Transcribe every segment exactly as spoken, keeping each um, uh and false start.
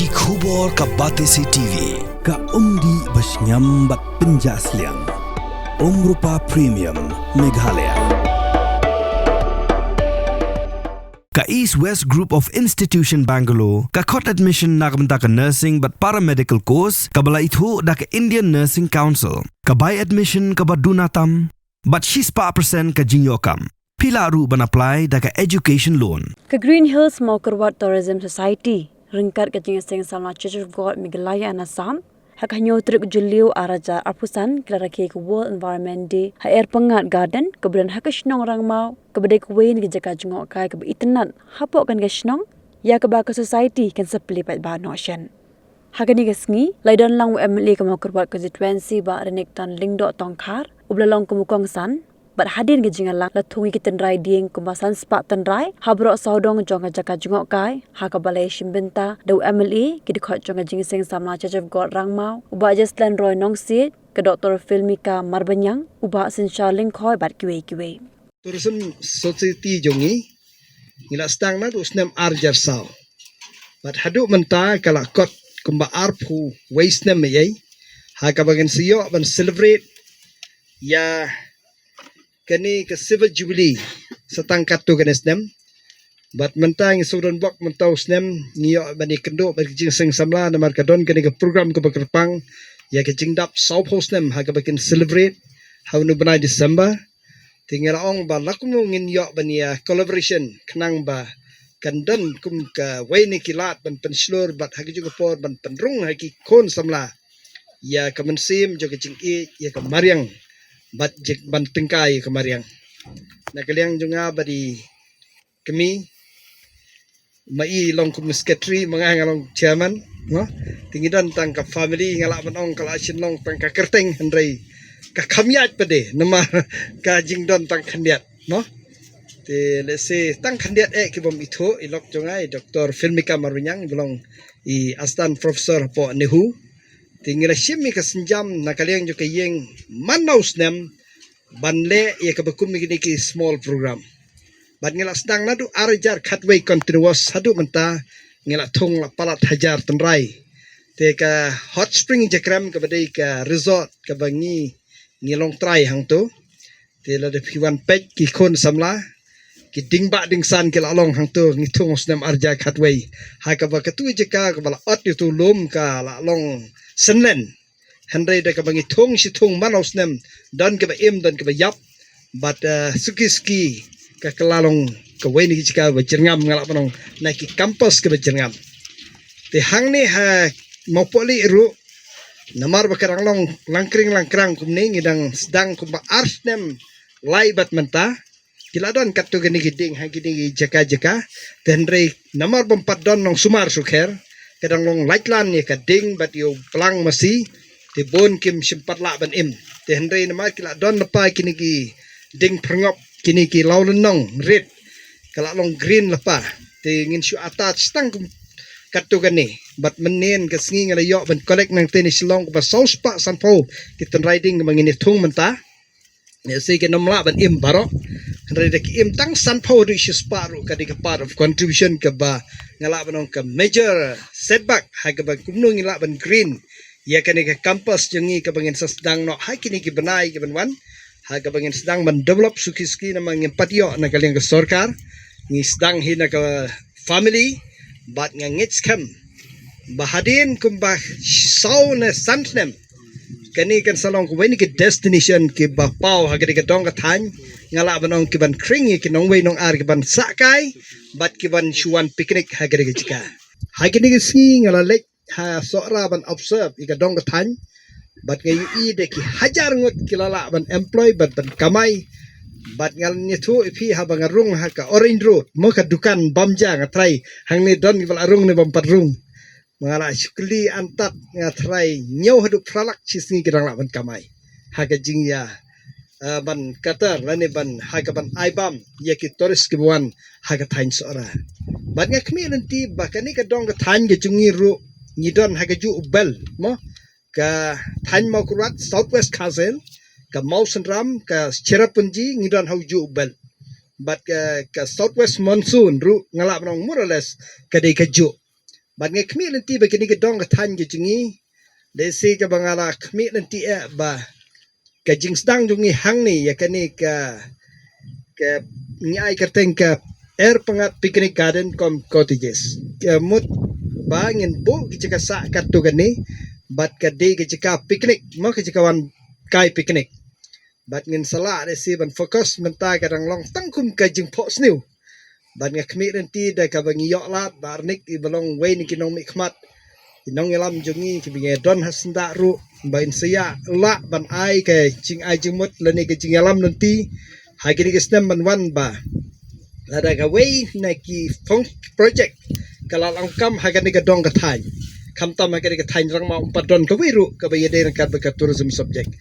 Ki khubor ka Batesi T V, ka umdih ba shngiam bad pynjah sliang. Umrupa Premium, Meghalaya. Ka East West Group of Institution Bangalore ka khot admission na ka bynta ka nursing bad paramedical course kaba la ithuh da ka Indian Nursing Council. Ka bai admission kaba duna tam bad shispah percent ka jingïoh kam. Phi lah ruh ban apply da ka education loan. Ka Green Hills Mawkyrwat Tourism Society, ryngkat ka Jingïaseng Samla Church of God Meghalaya and Assam, ha ka hynñiew tarik Jylliew ar hajar arphew san, ki la rakhe ka World Environment Day ha Air Pyngngad Garden, kaba don ha ka shnong Rangmaw, kaba dei kawei na ki jaka jngohkai kaba itynnad hapoh kane ka shnong, ïa kaba ka society kan sa plie paidbah noh shen. Ha kane ka sngi, la ïadon lang u M L A ka Mawkyrwat Constituency, Bah Renikton Lyngdoh Tongkhar, uba la long kum u kongsan, bad hadien ka jingïalang la thung ïa ki tynrai dieng kumba san spah tynrai ha baroh sawdong jong ka jaka jngohkai, ha kaba la ïashim bynta da u M L A, ki dkhot jong ka Jingïaseng Samla Church of God Rangmaw, u Bah Jeslen Roy Nongsiej, ka Doctor Filmika Marbaniang, u Bah Synshar Lyngkhoi bad kiwei kiwei. Tourism Society jong ngi, ngi la sdang naduh snem ar hajar saw. Bad haduh mynta ka la kot kumba arphew wei snem ïa, ha kaba ngin sa ïoh ban celebrate ïa kane ka Silver Jubilee sa tang katto katne snem. Bad mynta ngi sngewdon bok mynta u snem ngi ïoh ban ïakynduh bad ka Jingïaseng Samla namar ka don kane ka program kaba kyrpang ïa ka jingdap sawphew snem ha kaba kin celebrate ha une u bnai December. Te ngi la ong ba la kumno ngin ïoh ban ïa collaboration khnang ba kan don kum kawei na ki lad ban pynshlur bad ha kajuh ka por ban pynrung ha ki khun samla ïa ka mynsiem jong ka jingïeit ïa ka mariang bad jik ban tyngkai ïa ka mariang. Na ka liang jong nga bad i kmie, ma i long kum secretary, ma nga nga long chairman, no? Te ngi don tang ka family, nga lah ban ong ka la shin long tang ka kyrteng, hynrei ka kham ïaid pat de namar ka jingdon tang khyndiat, no? Te lehse tang khyndiat eh ki bym ithuh, i lok jong nga i Doctor Filmika Marbaniang, i ba long i assistant professor hapoh NEHU. Te ngi la shim ïa ka sienjam na ka liang jong ka ïing man la u snem ban leh ïa kaba kum ïa kine ki small program. Bad ngi la sdang naduh ar hajar khatwei continuous haduh mynta ngi la thung la palat hajar tynrai. Te ka Hot Spring Jakrem kaba dei ka resort kaba ngi, ngi long trai hangto. Te lada phi wan peit ki khun samla, ki ding bah ding san ki la long hangto, ngi thung u snem ar hajar khatwei. Ha kaba katu jaka kaba la ot ïa utu u lum ka la long synlen. Hynrei da kaba ngi thung shi thung man la u snem, don kaba im don kaba ïap. Bad, eh, suki suki ka, ka la long kawei na ki jaka ba jyrngam, nga lah ban ong na ki campus kaba jyrngam. Te hangne ha Mawpohlih ruh, namar ba ka dang long langkring langkrang kumne, ngi dang sdang kumba ar snem lai bad mynta. Ki la don katto katne ki ding ha kine ki jaka jaka. Te hynrei namar bym pat don nongsumar sukher, ka dang long laitlan ïa ka ding bad ïa u plang masi. Te bun kim shym pat lah ban im. Te hynrei namar ki la don lypa kine ki ding pyrngop, kine ki lawlynnong rit, ka la long green lypa. Te ngin shu attach tang kum katto katne. Bad mynnin ka sngi nga la ïoh ban collect nangtei na Shillong kumba saw spah sanphew ki tynrai ding kaba ngin ïa thung mynta. Lehse kin ym lah ban im baroh. Hynrei da ki im tang sanphew haduh shispah ruh ka dei ka part of contribution kaba nga lah ban ong ka major setback ha kaba kumno ngin lah ban green ïa kane ka campus jong ngi kaba ngin sa sdang noh ha kine ki bnai ki ban wan. Ha kaba ngin sdang ban develop suki suki namar ngim pat ïoh na ka liang ka sorkar. Ngi sdang hi na ka family, bad nga ngeit skhem ba hadien kumba saw ne san snem, kane kan sa long kawei na ki destination kiba paw ha kane ka dong ka thaiñ. Nga lah ban ong ki ban khring ïa ki nongwei nongar ki ban sah kai bad ki ban shu wan picnic ha kane ka jaka. Ha kine ki sngi nga la leit ha Sohra ban observe ïa ka dong ka thaiñ. Bad nga ïohi da ki hajar ngut ki la lah ban employ bad ban kamai. Bad nga la ïathuh ïa phi haba nga rung ha ka Orange Road, mo ka dukan bam ja nga trai, hangne don kiba la rung ne bym pat rung. Ma nga la shu kylli antad nga trai, hynñiew haduh phra lak shi sngi ki dang lah ban kamai ha ka jingïa, eh, ban cater lane ban ha ka ban ai bam ïa ki tourist kiba wan ha ka thaiñ Sohra. Bad nga khmih lynti ba kane ka dong ka thaiñ ka jong ngi ruh ngi don ha kajuh u belt, mo, ka thaiñ Mawkyrwat, South West Khasi Hills, ka Mawsynram, ka Cherrapunji, ngi don ha ujuh u belt. Bad ka, ka South West Monsoon ruh nga lah ban ong more or less ka dei kajuh. Bad nga khmih lynti ba kine ki dong ka thaiñ ka jong ngi, da si kaba nga la khmih lynti eh ba ka jingsdang jong ngi hangne ïa kane ka, ka ngi ai kyrteng ka Erpyngngad Picnic Garden cum Cottages. Ka mut ba ngin buh ki jaka sah katto katne, bad ka dei ka jaka picnic, mo, ka jaka wan kai picnic. Bad ngin sa lah da si ban focus mynta ka dang long tang kum ka jingphohsniew. Bad nga khmih lynti da kaba ngi ïoh lad ba Arnik iba long wei na ki nongmihkhmat, ki nongïalam jong ngi kiba ngi don ha syndah ruh, ba in sa ïa lah ban ai ka jingai jingmut lane ka jingïalam lynti ha kine ki snem ban wan, ba lada kawei na ki fong project ka la long kam ha kane ka dong ka thaiñ, khamtam ha kane ka thaiñ Rangma, um pat don kawei ruh kaba ïadei ryngkat bad ka tourism subject.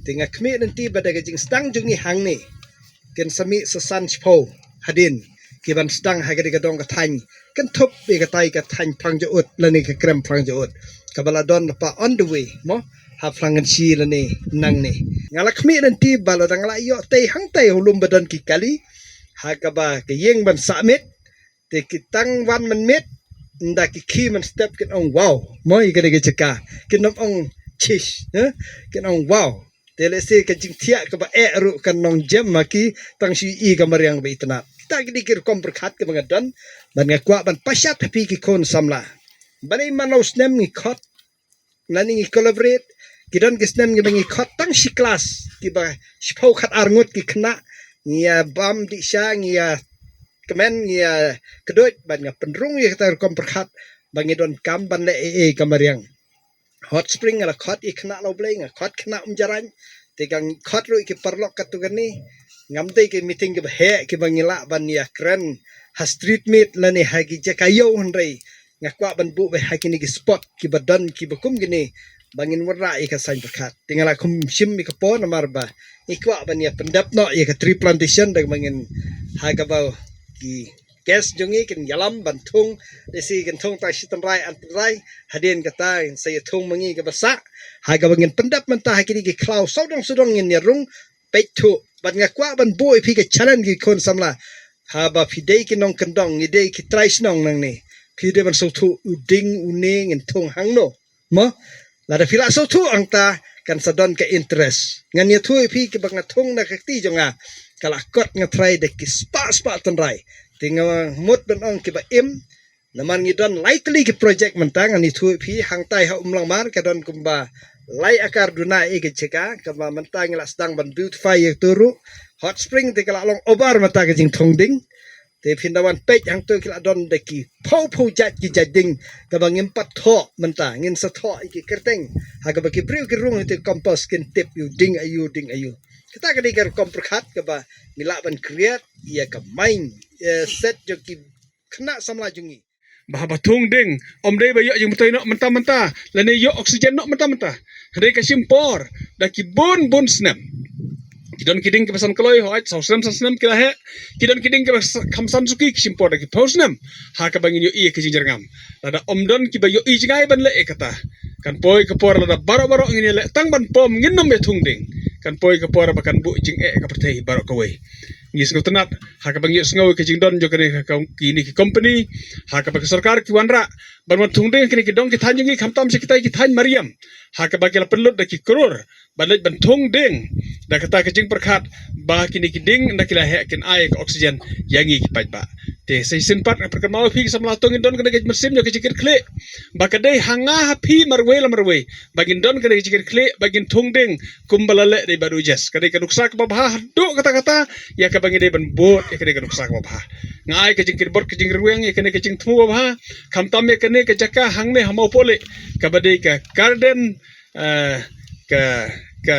Te nga khmih lynti ba da ka jingsdang jong ngi hangne, kin sa mih sa san shiphew hadien ki ban sdang ha kane ka dong ka thaiñ, kynthup ïa katai ka thaiñ Phrang Jaud lane ka krem Phrang Jaud, kaba la don lypa on the way, mo, ha Phrang Kynshi lane nangne. Nga la khmih lynti ba lada nga la ïoh tei hangtei ha u lum ba don ki kali, ha kaba ka ïing ban sah miet, te ki tang wan mynmiet, ynda ki khie mynstep kin ong wow, mo, ïa kane ka jaka, kin ym ong chish, eh? Kin ong wow. Te lehse ka jingthiah kaba eh ruh kan long jem ha ki, tang shu i ka mariang ba itynnad. Kita ki dei ki rukom pyrkhat kaba nga don, bad nga kwah ban pashat ha phi ki khun samla. Balei man la u snem ngi khot, lane ngi collaborate, ki don ki snem kiba ngi khot tang shi klas, kiba shiphew khatar ngut ki khynnah, ngi ïa bam dih sha, ngi ïa kmen, ngi ïa kduid, bad nga pynrung ïa kata rukom pyrkhat ba ngi donkam ban leh ei ei ka mariang. Hot Spring nga la khot ïa khynnah la U Blei, nga khot khynnah Umjarain, te nga khot ruh ïa ki paralok katto katne. Ngam dei ki meeting kiba heh kiba ngi lah ban ïa kren ha street meet lane ha ki jaka ïew, hynrei nga kwah ban buh beit ha kine ki spot kiba don kiba kum kine, ba ngin wanrah ïa ka saiñ pyrkhat. Te nga la khum shim ïa ka por namar ba ngi kwah ban ïa pyndep noh ïa ka tree plantation, da ba ngin ha kaba ki guest jong ngi kin ïalam ban thung, lehse kin thung tang shi tynrai ar tynrai, hadien kata ngin sa ïa thung ma ngi kaba sah, ha kaba ngin pyndep mynta ha kine ki khlaw sawdong sawdong ngin ïa rung peit thuh. Bad nga kwah ban buh ïa phi ka challenge ki khun samla, haba phi dei ki nongkyndong, ngi dei ki trai shnong nangne, phi dei ban sngewthuh u dieng une ngin thung hangno, mo? Lada phi la sngewthuh hangta, kan sa don ka interest. Ngan ïathuh ïa phi kiba nga thung na ka kti jong nga, ka la kot nga trai da ki spah spah tynrai. Te nga mut ban ong kiba im, namar ngi don lai tylli ki project mynta. Ngan ïathuh ïa phi, hangtai ha Umlangmar ka don kumba lai akar duna ïa ka jaka, kaba mynta ngi la sdang ban beautify ïa katu ruh. Hot Spring te ka la long over mynta ka jingthung dieng. Te phin da wan peit hangto ki la don da ki phew phew jait ki jait dieng, kaba ngim pat thoh mynta, ngin sa thoh ïa ki kyrteng, ha kaba ki briew ki rung ha te compost kin tip ïa u dieng aïu, dieng aïu. Kata ka dei ka rukom pyrkhat kaba ngi lah ban create ïa ka mind, eh, set jong ki khynnah samla jong ngi. Ba haba thung dieng, ym dei ba ïoh jingmyntoi noh mynta mynta, lane ïoh oxygen noh mynta mynta. Hynrei ka shim por, da ki bun bun snem. Ki don ki dieng kiba san kloi, hooid, saw snem san snem ki la heh. Ki don ki dieng kiba sa-, kham san suki, ki shim por da ki phew snem, ha kaba ngin ïohi ïa ka jingjyrngam. Lada ym don kiba ïohi jngai ban leh ïa kata, kan poi ka por lada baroh baroh ngin ïaleh tang ban pom, ngin ym ïa thung dieng, kan poi ka por ba kan buh jingeh ka pyrthei baroh kawei. Ngi sngewtynnat ha kaba ngi ïohsngew ïa ka jingdon jong kane ka, ka, kine ki company, ha kaba ka sorkar ki wanrah ban wan thung dieng ha kine ki dong ki thaiñ jong ngi, khamtam sha kitai ki thaiñ mariang, ha kaba ki la pynlut da ki klur ban leit ban thung dieng. Da kata ka jingpyrkhat ba kine ki dieng ynda ki la heh kin ai ka oxygen ïa ngi ki paidbah. Te sa shisien pat nga pynkynmaw ïa phi ki samla, to ngin don kane ka mynsiem jong ka jingkitkhlieh, ba ka dei ha nga ha phi marwei la marwei, ba ngin don kane ka jingkitkhlieh, ba ngin thung dieng kumba la leh da i Bah Duh Jes. Ka dei ka nuksa kaba bha haduh katta katta ïa kaba ngi dei ban bud ïa kane ka nuksa kaba bha. Nga ai ka jingkyrpad ka jingrwai ïa kane ka jingthmu kaba bha, khamtam ïa kane ka jaka hangne ha Mawpohleh, kaba dei ka garden, eh, ka, ka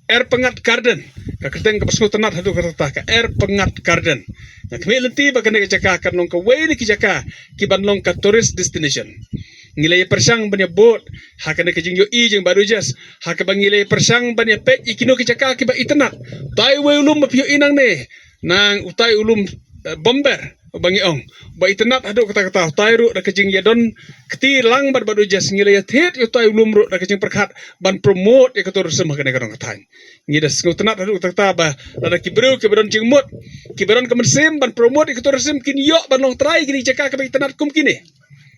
Erpyngngad Garden, ka kyrteng kaba sngewtynnat haduh katta katta, ka Erpyngngad Garden. Nga khmih lynti ba kane ka jaka kan long kawei na ki jaka kiban long ka tourist destination. Ngi la ïa pyrshang ban ïa bud ha kane ka jingïohi jong i Bah Duh Jes, ha kaba ngi la ïa pyrshang ban ïa peit ïa kino ki jaka kiba itynnat. Utai uwei u lum ba phi ïohi nangne, nang utai u lum, eh, Bomber, ba ngi ong, ba itynnat haduh katta katta. Utai ruh da ka jingïadon kti lang bad Bah Duh Jes, ngi la ïa thied ïa utai u lum ruh da ka jingpyrkhat ban promote ïa ka tourism ha kane ka dong ka thaiñ. Ngi da sngewtynnat haduh katta katta ba lada ki briew kiba don jingmut, kiba don ka mynsiem ban promote ïa ka tourism, kin ïoh ban long trai kine ki jaka kiba itynnat kum kine.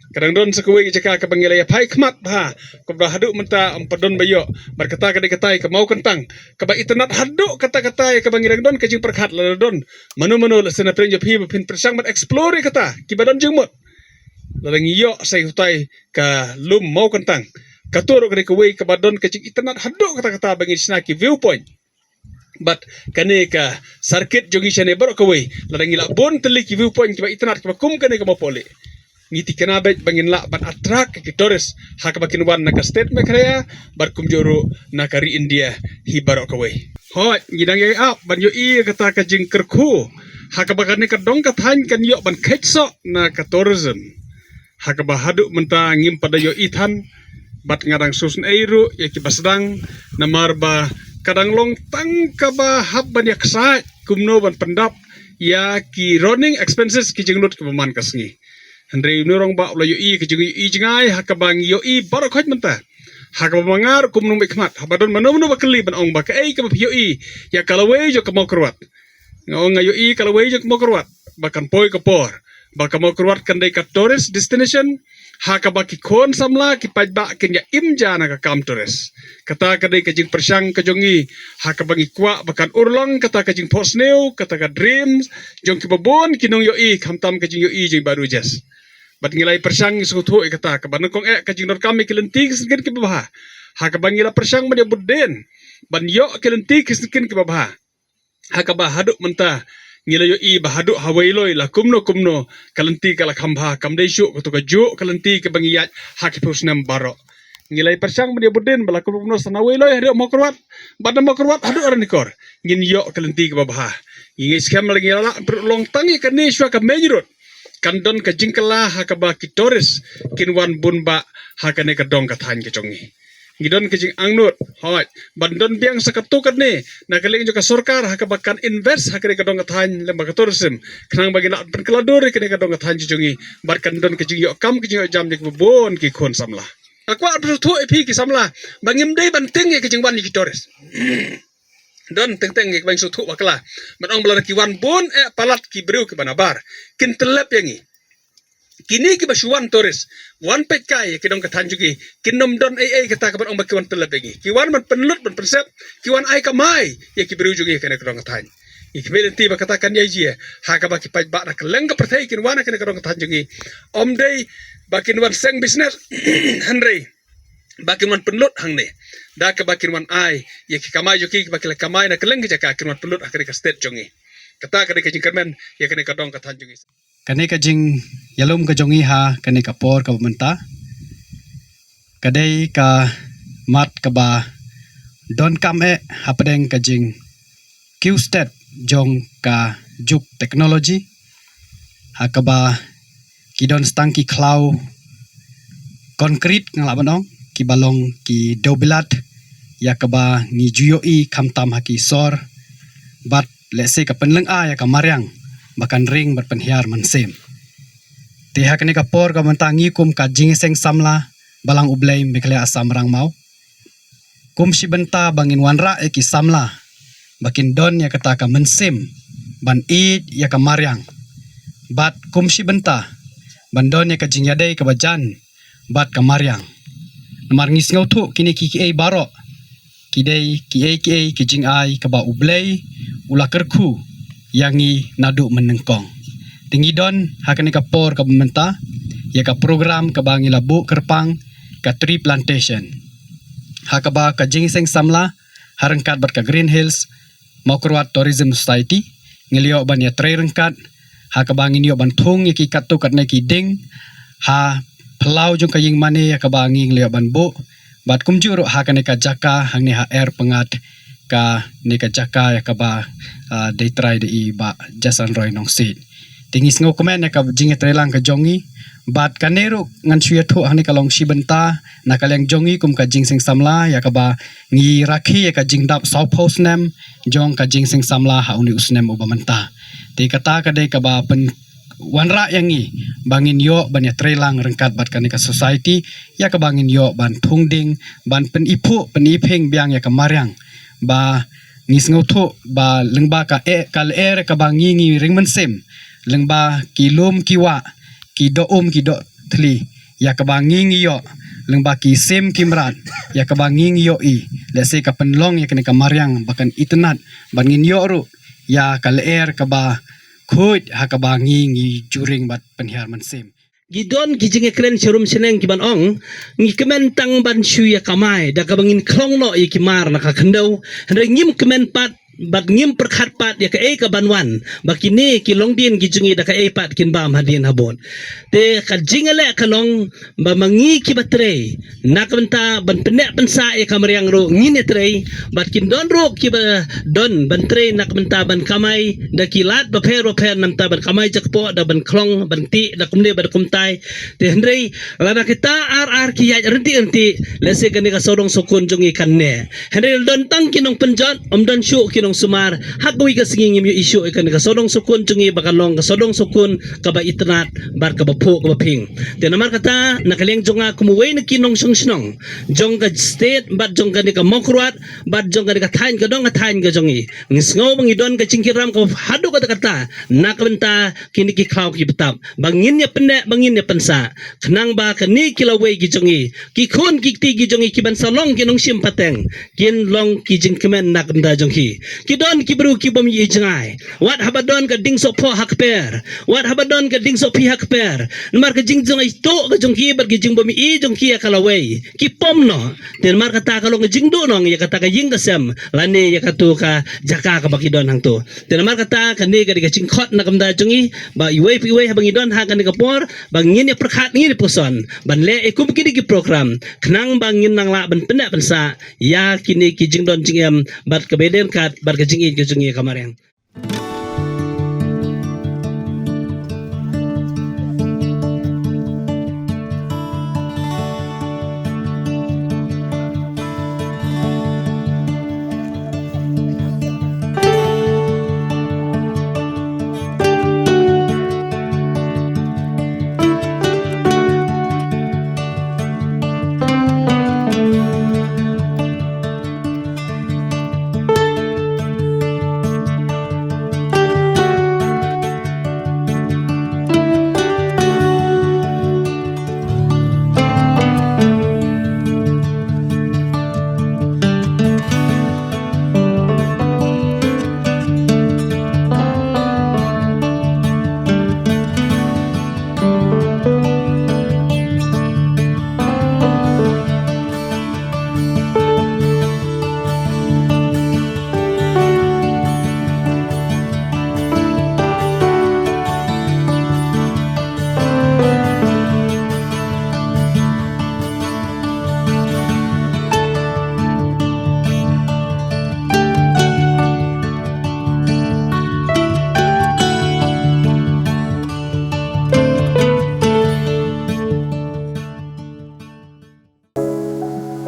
Ka dang don sa kawei ka jaka kaba ngi la ïa phai khmat bha, kaba haduh mynta ym pat don ba ïoh. Bad kata ka dei katai ka Mawkyntang, kaba itynnad haduh katta katta ïa kaba ngi dang don ka jingpyrkhat, la don mano mano, la sna pyrshang jong phi ba phin pyrshang ban explore ïa kata, kiba don jingmut. La dang ïoh sa ïa utai ka lum Mawkyntang. Kato ruh ka dei kawei kaba don ka jingitynnad haduh katta katta ba ngi shna ki viewpoint. Bad kane ka circuit jong ngi shane baroh kawei, la dang ngi la bun tylli ki viewpoint kiba itynnad kiba kum kane ka Mawpohlih. Ngi tikna beit ba ngin lah ban attract ki tourist ha kaba kin wan na ka state Meghalaya bad kumjuh ruh na ka ri India hi baroh kawei. Hooid, ngi dang ïai ap ban ïohi ïa kata ka jingkyrkhu ha kaba kane ka dong ka thaiñ kan ïoh ban kheit soh na ka tourism. Ha kaba haduh mynta ngim pat da ïohi than, bad nga dang sngewsynei ruh ïa kiba sdang, namar ba ka dang long tang kaba hap ban ïa ksaid kumno ban pyndap ïa ki running expenses, ki jinglut kiba man ka sngi. Hynrei une u rangbah u la ïohi ka jingïohi jngai ha kaba ngi ïohi baroh khoit mynta. Ha kaba ma nga ruh kum nongbeit khmat, haba don mano mano ba kylli ban ong ba kaei kaba phi ïohi ïa ka lawei jong ka Mawkyrwat. Nga ong nga ïohi ka lawei jong ka Mawkyrwat ba kan poi ka por ba ka Mawkyrwat kan dei ka tourist destination, ha kaba ki khun samla ki paidbah kin ïa im ja na ka kam tourist. Kata ka dei ka jingpyrshang ka jong ngi, ha kaba ngi kwah ba kan urlong kata ka jingphohsniew, kata ka dreams jong kiba bun ki nongïohi, khamtam ka jingïohi jong i Bah Duh Jes. Bad ngi la ïa pyrshang, ngi sngewthuh ïa kata kaba nyngkong eh ka jingdonkam ïa ki lynti ki syngkien kiba bha, ha kaba ngi la pyrshang ban ïa bud dien ban ïoh ki lynti ki syngkien kiba bha. Ha kaba haduh mynta ngi la ïohi ba haduh ha Weiloi la kumno kumno ka lynti ka la kham bha, kam dei shuh kato kajuh ka lynti kaba ngi ïaid ha ki phew snem baroh. Ngi la ïa pyrshang ban ïa bud dien ba la kumno kumno sa na Weiloi haduh Mawkyrwat, bad na Mawkyrwat haduh Ranikor ngin ïoh ka lynti kaba bha. Ngi ngeit skhem lada ngi la lah ban pynlut long tang ïa kane shuwa ka main road, kan don ka jingkylla ha kaba ki tourist kin wan bun bah ha kane ka dong ka thaiñ ka jong ngi. Ngi don ka jingangnud, hooid, ban don biang sa katto katne na ka liang jong ka sorkar ha kaba kan invest ha kane ka dong ka thaiñ lem bad ka tourism, khnang ba ngin lah pynkylla dur ïa kane ka dong ka thaiñ ka jong ngi, bad kan don ka jingïoh kam, ka jingïoh jam ïa kiba bun ki khun samla. Nga kwah ban sngewthuh ïa phi ki samla ba ngim dei ban tieng ïa ka jingwan ïa ki tourist. Don teng teng ïa kiba sngewthuh bakla ban ong ba lada ki wan bun eh palat ki briew kiba nabar kin tyllep ïa ngi. Kine kiba shu wan tourist, wan peit kai ïa ki dong ka thaiñ jong ngi, kin ym don ei ei kata kaban ong ba ki wan tyllep ïa ngi. Ki wan ban pynlut ban pynsep, ki wan ai kamai ïa ki briew jong ngi ha kane ka dong ka thaiñ. Ngi kyrmen lynti ba kata kan ïai jia ha kaba ki paidbah na kylleng ka pyrthei kin wan ha kane ka dong ka thaiñ jong ngi. Ym dei ba kin wan seng business, hynrei ba kin wan pynlut hangne, da kaba kin wan ai ïa ki kamai jong ki, kaba ki la kamai na kylleng ki jaka, kin wan pynlut ha kane ka state jong ngi. Kata ka dei ka jingkyrmen ïa kane ka dong ka thaiñ jong ngi. Kane ka jingïalum ka jong ngi ha kane ka por kaba mynta ka dei ka mat kaba donkam eh hapdeng ka jingkiew stet jong ka juk technology, ha kaba ki don sa tang ki khlaw concrete, nga lah ban ong, kiba long ki dewbilat ïa kaba ngi ju ïohi khamtam ha ki sor, bad lehse ka pynlynga ïa ka mariang ba kan ring bad pynhiar mynsiem. Te ha kane ka por kaba mynta ngi kum ka Jingïaseng Samla Balang U Blei Meghalaya Assam Rangmaw, kum shi bynta ba ngin wanrah ïa ki samla ba kin don ïa kata ka mynsiem ban ïeit ïa ka mariang, bad kum shi bynta ban don ïa ka jingïadei kaba jan bad ka mariang. Namar ngi sngewthuh kine ki kiei baroh ki dei kiei kiei ki jingai kaba U Blei u la kyrkhu ïa ngi naduh mynnyngkong. Te ngi don ha kane ka por kaba mynta ïa ka program kaba ngi la buh kyrpang ka tree plantation, ha kaba ka Jingïaseng Samla ha ryngkat bad ka Green Hills Mawkyrwat Tourism Society ngi la ïoh ban ïatrei ryngkat ha kaba ngin ïoh ban thung ïa ki katto katne ki dieng ha phyllaw jong ka ïing mane ïa kaba ngi ngi la ïoh ban buh, bad kumjuh ruh ha kane ka jaka hangne ha Er Pyngat, kane ka jaka ïa kaba, ah, dei trai da i Bah Jason Roy Nongsiej. Te ngi sngewkmen ïa ka jingïatreilang ka jong ngi, bad kane ruh ngan shu ïathuh hangne ka long shi bynta na ka liang jong ngi kum ka Jingïaseng Samla ïa kaba ngi rakhe ïa ka jingdap sawphew snem jong ka Jingïaseng Samla ha une u snem uba mynta. Te kata ka dei kaba pynwanrah ïa ngi ba ngin ïoh ban ïatreilang ryngkat bad kane ka society ïa kaba ngin ïoh ban thung dieng, ban pyniphuh pyniphieng biang ïa ka mariang, ba ngi sngewthuh ba lyngba ka eh, ka lyer kaba ngi ngi ring mynsiem, lyngba ki lum ki wah, ki doh um ki doh thli, ïa kaba ngi ngi ïoh, lyngba ki sim ki mrad, ïa kaba ngi ngi ïohi, lehse ka pynlong ïa kane ka mariang ba kan itynnad, bad ngin ïoh ruh ïa ka lyer kaba khuid ha kaba ngi ngi juring bad pynhiar mynsiem. Ngi don ki jingïakren sharum shaneng ki ban ong, ngi kmen tang ban shu ïa kamai, da kaba ngin khlong noh ïa ki mar na ka khyndew, hynrei ngim kmen pat, bad ngim pyrkhat pat ïa kaei ka ban wan, ba kine ki longdien ki jong ngi da kaei pat kin bam hadien habud. Te ka jingïaleh ka long, ba ma ngi kiba trei, na ka bynta ban pynneh pynsah ïa ka mariang ruh ngin ïa trei, bad kin don ruh kiba don ban trei na ka bynta ban kamai, da ki lad bapher bapher na bynta ban kamai jakpoh, da ban khlong, ban tih, da kumne bad kumtai. Te hynrei, lada kita ar ar ki ïaid ryntih ryntih, lehse kane ka sawdong sawkun jong ngi kan neh. Hynrei don tang ki nongpynjot, ym don shuh ki nongsumar, ha kawei ka sngi ngim ïohi shuh ïa kane ka sawdong sawkun jong ngi ba kan long ka sawdong sawkun kaba itynnad, bad kaba phuh kaba phieng. Te namar kata, na ka liang jong nga kum uwei na ki nongshong shnong jong ka state, bad jong kane ka Mawkyrwat, bad jong kane ka thaiñ, ka dong ka thaiñ ka jong ngi, ngi sngew ba ngi don ka jingkyrpad kaba haduh katta katta na ka bynta kine ki khlaw ki btap, ba ngin ïa pynneh, ba ngin ïa pynsah, khnang ba kane ki lawei ki jong ngi, ki khun ki kti ki jong ngi, ki ban sa long ki nongshim pateng, kin long ki jingkmen na ka bynta jong ki. Ki don ki briew ki bym ïohi jngai, wat haba don ka ding sohphoh ha kper, wat haba don ka ding sohphi ha kper, namar ka jingjngai tuh ka jong ki bad ka jingbym ïohi jong ki ïa ka lawei, ki pom noh. Te namar kata ka long ka jingduhnong ïa kata ka ïing ka sem, lane ïa katu ka jaka kaba ki don hangtu. Te namar kata kane ka dei ka jingkhot na ka bynta jong ngi, ba iwei pa iwei haba ngi don ha kane ka por, ba ngin ïa pyrkhat, ngin ïa puson ban leh ïa kum kine ki program, khnang ba ngin nang lah ban pynneh pynsah ïa kine ki jingdon jingem, bad kaba ïadei kat bad ka jingïeit ka jong ngi ïa ka mariang.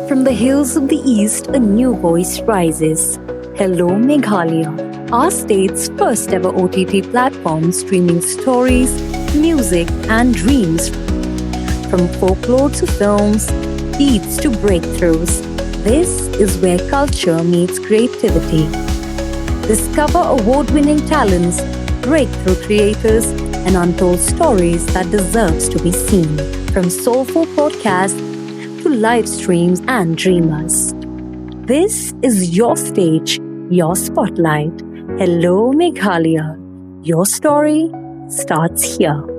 From the hills of the East, a new voice rises. Hello, Meghalaya, our state's first ever O T T platform streaming stories, music, and dreams. From folklore to films, beats to breakthroughs, this is where culture meets creativity. Discover award winning talents, breakthrough creators, and untold stories that deserves to be seen. From soulful podcasts to live streams and dreamers. This is your stage, your spotlight. Hello, Meghalaya. Your story starts here.